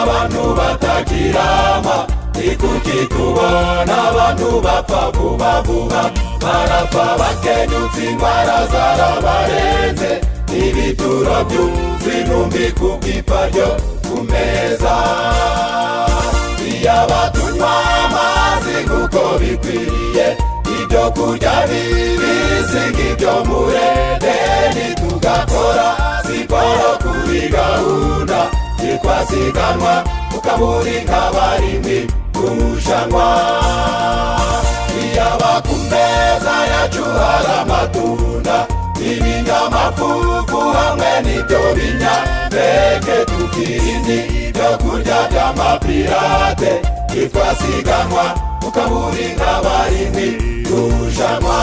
abantu batakirama? Ni kuki tubona abantu bapfa vuba vuba? Barapfa bakenyutse, indwara zarabarenze, ibituro byuzuye intumbi kubw'ipfa ryo ku meza. Iyaba tunywa amazi nk'uko bikwiriye, ibyo kurya bibisi nk'ibyo muri Edeni, tugakora siporo kuri gahunda, ntitwasiganwa ukaburi nk'abarimbi kurushanwa. Iyaba ku meza yacu hari amatunda, ibinyamafufu hamwe n'ibyo binyampeke, tukirinda ibyo kurya by'amapirate, ntitwasiganwa ukaburi nk'abarimbi kurushanwa.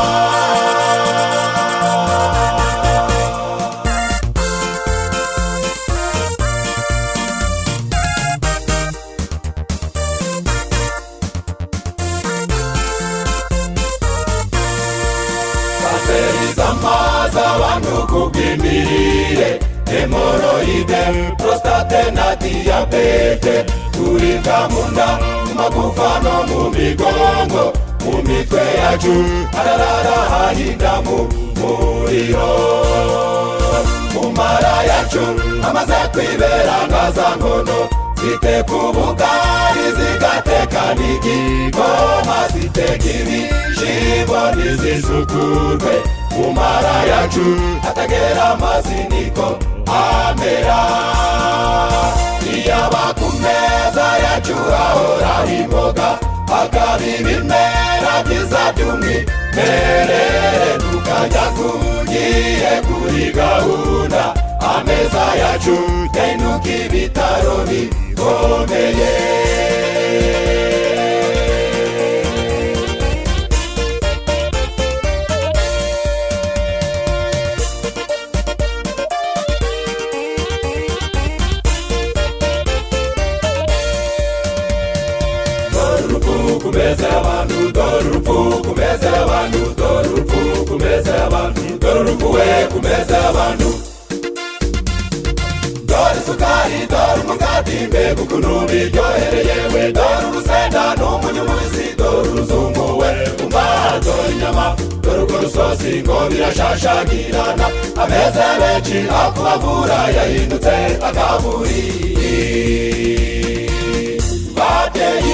Kanseri z'amazi abantu kubw'imirire, hémorroïdes, prostate na diyabete, kuribwa mu nda, mu magufa no mu migongo, mu mitwe yacu hararara hahinda mu muriro, mu mara yacu amaze kwibera nka za nkono ziteka ubugari, zigateka n'igikoma, ziteka ibishimbo ntizisukurwe, mu mara yacu hatagera amazi niko amera. Iyaba ku meza yacu hahora imboga, hakaba ibimera byiza by'umwimerere, tukajya ku gihe kuri gahunda, ameza yacu yahinduka ibitaro bikomeye. Dore urupfu ku meza y'abantu, dore urupfu ku meza y'abantu, dore urupfu ku meza y'abantu, dore urupfu we ku meza y'abantu. Dore isukari, dore umugati, mbega ukuntu biryohereye we! Dore urusenda n'umunyu mubisi, dore uruzungu we! Umva, dore inyama, dore urwo rusosi ngo birashashagirana. Ameza ya benshi akubavura yahindutse akaburi. Babyeyi,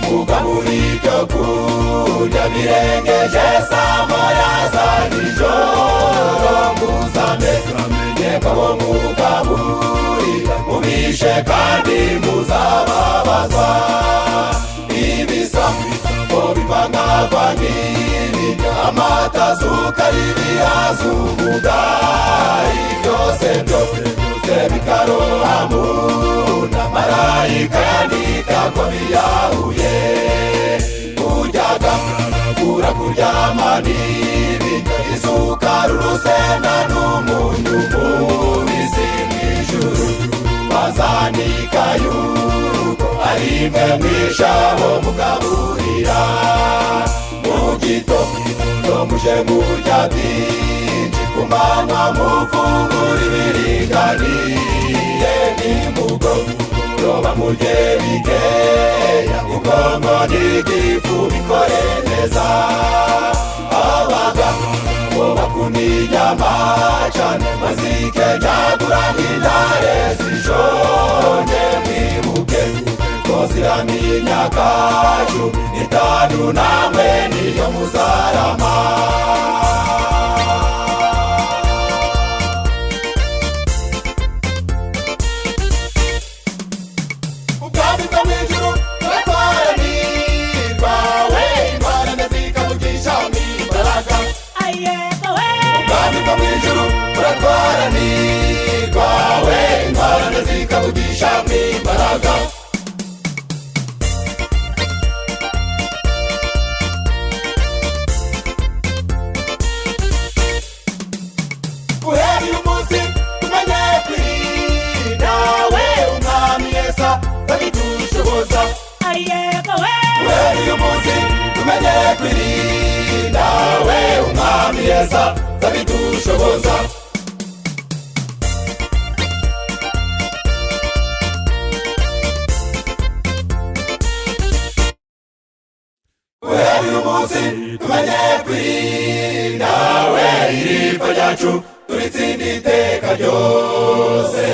mugabura ibyo kurya birengeje saa moya za nijoro, muzamenye ko abo mugaburira mubishe kandi muzababazwa. Ibisambo bivangavanga ibiryo, amata, sukari, ibihaza, ubugari, byose byose byose bikaroha mu nda, marayika yandika ko biyahuye. Kuryaga kura kuryama n'ibiryo, isukari, urusenda n'umunyu mubisi, mw'ijuru bazanika yuko ari mwe mwishabo mugaburira. Mu gitondo muje murya byinshi, ku manywa mufungura ibiringaniye, nimugoroba murye bikeya, ubwonko n'igifu bikore neza. Abagabo bakunda inyama cane, bazikenjagura nk'intare zishonje, mwibuke ko zirama imyaka 15, namwe niyo muzarama. Ubwami bwo mu ijuru buratwaranirwa we, intwarane zikavugisha imbaraga. Ubwami bwo mu ijuru buratwaranirwa we, intwarane zikavugisha imbaraga. Guhera uyu munsi tumenye kwirinda we, umwami Yesu abidushoboza. Guhera uyu munsi tumenye kwirinda we, umwami Yesu abidushoboza. munsi tumenye kwirinda we, iri pfa ryacu turitsinde iteka ryose.